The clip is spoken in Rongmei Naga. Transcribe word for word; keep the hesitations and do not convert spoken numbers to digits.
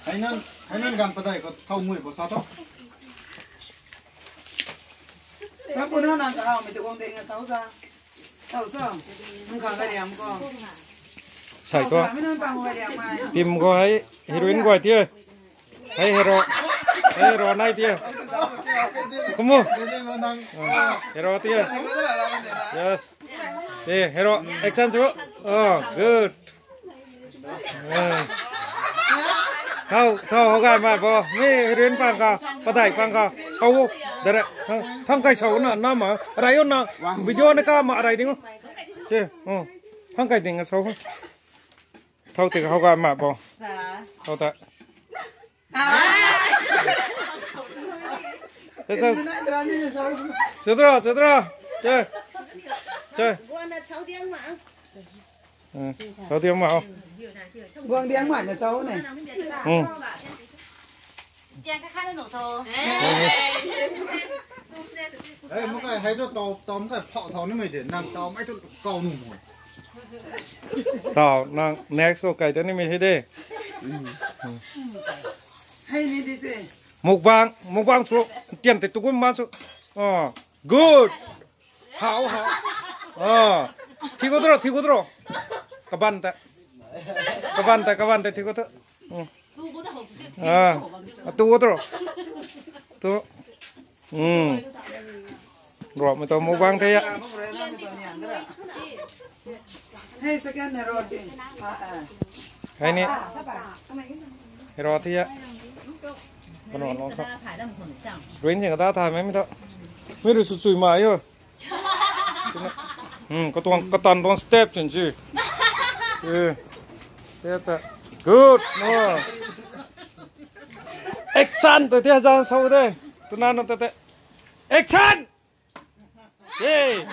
Hei nunc, hei nunc ganv padeih khou thau mui khou sa tho. Nang puna nang kahawmei tu guang ding a sau za. Thau sa. Nang khang ka riam ko. Sai ko. Thau sa, mi nang pang ka riam mai. Tim ko hei heroine guay tia. Hei hero. Hei hero nai tia. Kumu. Hero tia. Yes. Eh, hero, action chu. Oh, good. Eh. Thau, thau, hou gay ma bo. Mi heroine pang ka, padeih pang ka. Sau. Dare. Thang, thang kai sau na, na ma. Rai o na. Video na ka ma rai ding o. Che, oh. Thang kai ding sau. Thau tik hou gay ma bo. Thau ta. Chadra, chadra. Che. Che. Sau diang ma. Guang diang mai na sau ne. Hmm. Ei, makai hei tu tau, tau makai phau thau ni mei de, nang tau mei tu kau nu mo. Tau, nang next o kai ta ni mei hei de. Hei ni di se. Mukbang, mukbang su, tian te tukum ma su. Oh, good. Hau, hau. Oh. Thi ko dro, thi ko dro. Kaban ta. Kaban ta, kaban ta, thi ko dro. Hmm. Ah, tu ko dro. Tu. Hmm. Ro, mi tu mukbang the ya. Hei, second hero si. Sa, ah. Hei ni. Hero the ya. Kano no kha. Green jing kata tha mei mi tu. Mi ru su chui ma yo. Hmm, katuang, katan tuang step chun chu. Eh, step ta. Good. No. Action ta tia jan sau de. Tuna no ta te. Action! Hey!